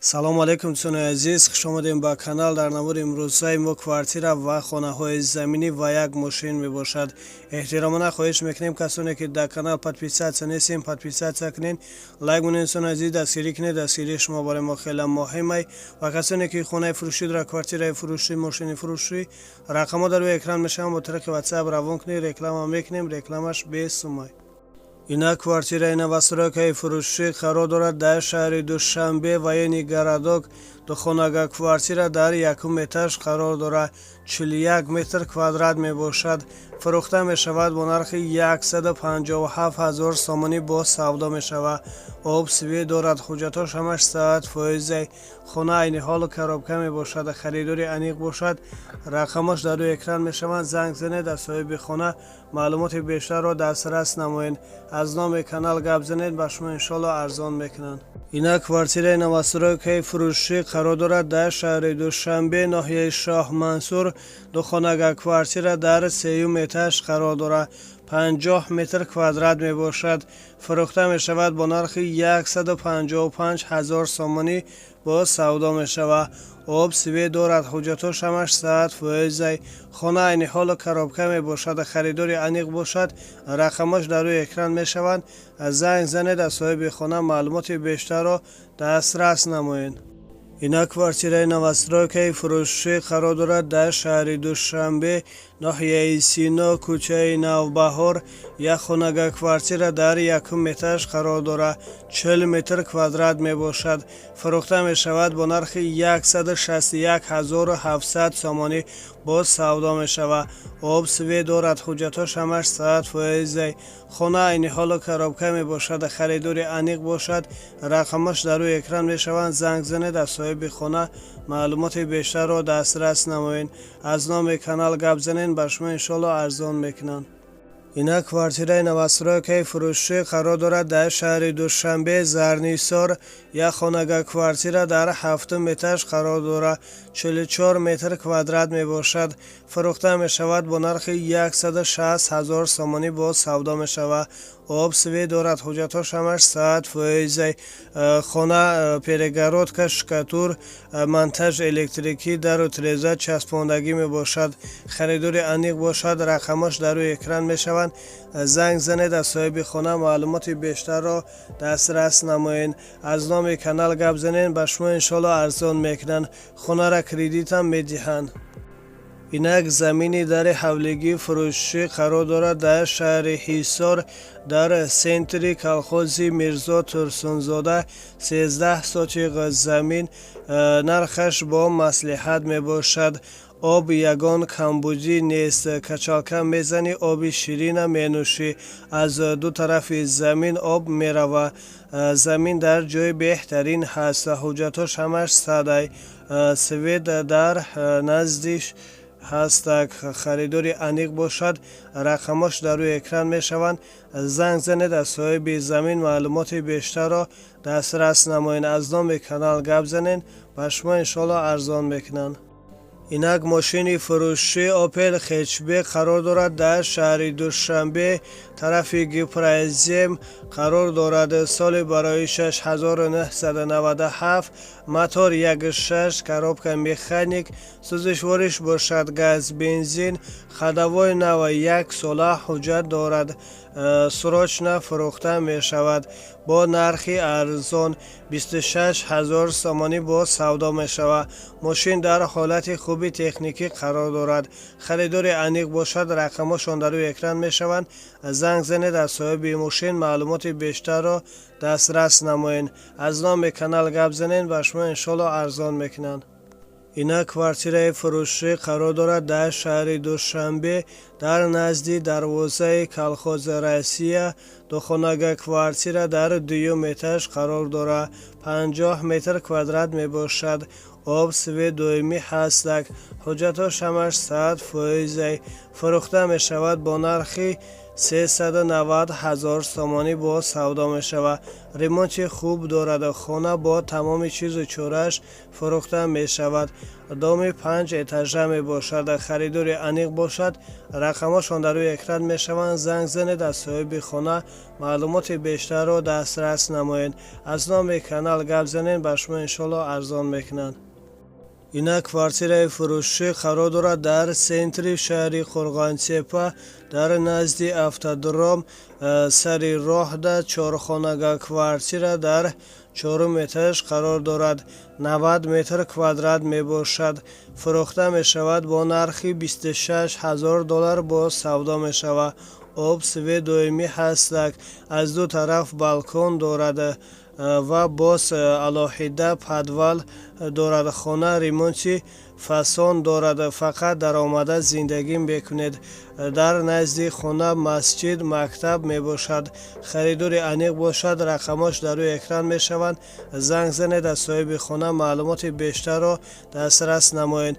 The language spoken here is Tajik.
Салому алейкум, дӯстони азиз, хушомадем ба канал. Дар навори имрӯзаи мо квартира ва хонаҳои заминӣ ва як мошин мебошад. Эҳтиромона хоҳиш мекунем, касоне ки дар канал подписаться нестем, подписаться кунед, лайк монед. Дӯстони азиз, дастгирӣ кунед, дастгирии шумо барои мо хеле муҳимай. Ва касоне ки хонаи фурӯшӣ дорад, квартираи фурӯшӣ, мошини фурӯшӣ, рақамҳо дар рӯи экран мешаванд, бо тариқи WhatsApp равон кунед, реклама мекунем, рекламаш бесумай. Ина квартираи новостройкаи фурӯшӣ қарор дорад дар шаҳри Душанбе, военный городок. Духонага квартира дар якум этаж қарор дорад, 41 метр квадрат мебошад. Фурӯхта мешавад бо нархи 157 ҳазор сомонӣ, боз савдо мешавад. Об, свет дорад, ҳуҷҷатҳош ҳамаш 100%. Хона айни ҳол коробка мебошад. Харидори аниқ бошад, рақамош дар рӯи экран мешаванд, занг занед, аз соҳиби хона маълумоти бештарро дастрас намоед. Аз номи канал гап занед, ба шумо иншоалло арзон мекунанд. Ина квартираи новостройкаи фурӯшӣ қарор дорад дар шаҳри Душанбе, ноҳияи Шоҳ Мансур. Духонага квартира дар сеюм этаж қарор дорад, 50 метр квадрат мебошад. Фурӯхта мешавад бо нархи 155 ҳазор сомонӣ, боз савдо мешавад. Об, свет дорад, ҳуҷҷатҳош ҳамаш 100%. Хона айни ҳоло коробка мебошад. Харидори аниқ бошад, рақамҳош дар рӯи экран мешаванд, занг занед, аз соҳиби хона маълумоти бештарро дастрас намоед. Ина квартираи новостройкаи фурӯшӣ қарор дорад дар шаҳри Душанбе, ноҳияи Сино, кӯчаи Навбаҳор. Як хонага квартира дар якум этаж қарор дорад, 40 метр квадрат мебошад. Фурӯхта мешавад бо нархи 161 700 сомонӣ, боз савдо мешавад. Об, свет дорад, ҳуҷҷатҳош ҳамаш 100%. Хона айни ҳоло коробка мебошад. Харидори аниқ бошад, рақамҳош дар рӯи экран мешаванд, занг занед, аз соҳиби хона маълумоти бештарро дастрас намоед. Аз номи канал гап занед, ба шумо иншоалло арзон мекунанд. Ина квартираи новостройкаи фурӯшӣ қарор дорад дар шаҳри Душанбе, Зарнисор. Як хонага квартира дар ҳафтум этаж қарор дорад, 44 метр квадрат мебошад. Фурӯхта мешавад бо нархи 160 ҳазор сомонӣ, боз савдо мешавад. Об, свет дорад, ҳуҷҷатҳош ҳамаш 100%. Хона перегородка, штукатур, монтаж электрикӣ, дару треза часпондагӣ мебошад. Харидори аниқ бошад, рақамҳош дар рӯи экран мешаванд, занг занед, аз соҳиби хона маълумоти бештарро дастрас намоед. Аз номи канал гап занед, ба шумо иншоалло арзон мекунанд, хонара кредитам медиҳанд. Инак замини дари ҳавлигӣ фурӯшӣ қарор дорад дар шаҳри Ҳисор, дар центри колхози Мирзо Турсунзода. 13 сотих замин, нархаш бо маслиҳат мебошад. Об ягон камбудӣ нест, качалка мезанӣ, оби ширина менӯшӣ. Аз ду тарафи замин об меравад. Замин дар ҷои беҳтарин ҳаст, ҳуҷҷатҳош ҳамаш садай, свет дар наздиш ҳастак. Харидори аниқ бошад, рақамҳош дар рӯи экран мешаванд, занг занед, аз соҳиби замин маълумоти бештарро дастрас намоед. Аз номи канал гап занед, ба шумо иншоалло арзон мекунанд. Инак мошини фурӯшӣ Опел хэтчбек қарор дорад дар шаҳри Душанбе, тарафи Гипрозем қарор дорад. Соли барои 6997, мотор 1.6, коробка механик, сӯзишвориш бошад газ, бензин, ходовой нав, як сола ҳуҷҷат дорад. Срочно фурӯхта мешавад бо нархи арзон, 26 ҳазор сомонӣ боз савдо мешавад. Мошин дар ҳолати хуби техникӣ қарор дорад. Харидори аниқ бошад, рақамҳошон дар рӯи экран мешаванд, занг занед, аз соҳиби мошин маълумоти бештарро дастрас намоед. Аз номи канал гап занед, ба шумо иншоалло арзон мекунанд. Ина квартираи фурӯшӣ қарор дорад дар шаҳри Душанбе, дар назди дарвозаи колхози Россия. Духонага квартира дар дуюм этаж қарор дорад, 50 метр квадрат мебошад. Об, свет доимӣ ҳастак, ҳуҷҷатҳош ҳамаш 100%. Фурӯхта мешавад бо нархи 390 ҳазор сомонӣ бо савдо мешавад. Ремонти хуб дорад. Хона бо тамоми чизу чорааш фурӯхта мешавад. Доми панҷ этажа мебошад. Харидори аниқ бошад, рақамҳошон дар рӯи экран мешаванд. Занг занед, аз соҳиби хона маълумоти бештарро дастрас намоед. Аз номи канал гап занед, ба шумо иншоалло арзон мекунанд. Инак, квартираи фурӯшӣ қарор дорад дар центри шаҳри Қурғонтеппа, дар назди автодром, сари роҳда. Чорхонага квартира дар чорум этаж қарор дорад, 90 метр квадрат мебошад. Фурӯхта мешавад бо нархи 26 ҳазор доллар бо савдо мешавад. Об, свет доимӣ ҳастак. Аз ду тараф балкон дорад ва боз алоҳида подвал дорад. Хона ремонти фасон дорад, фақат даромада зиндагӣ мекунед. Дар назди хона масҷид, мактаб мебошад. Харидори аниқ бошад, рақамҳош дар рӯи экран мешаванд. Занг занед, аз соҳиби хона маълумоти бештарро дастрас намоед.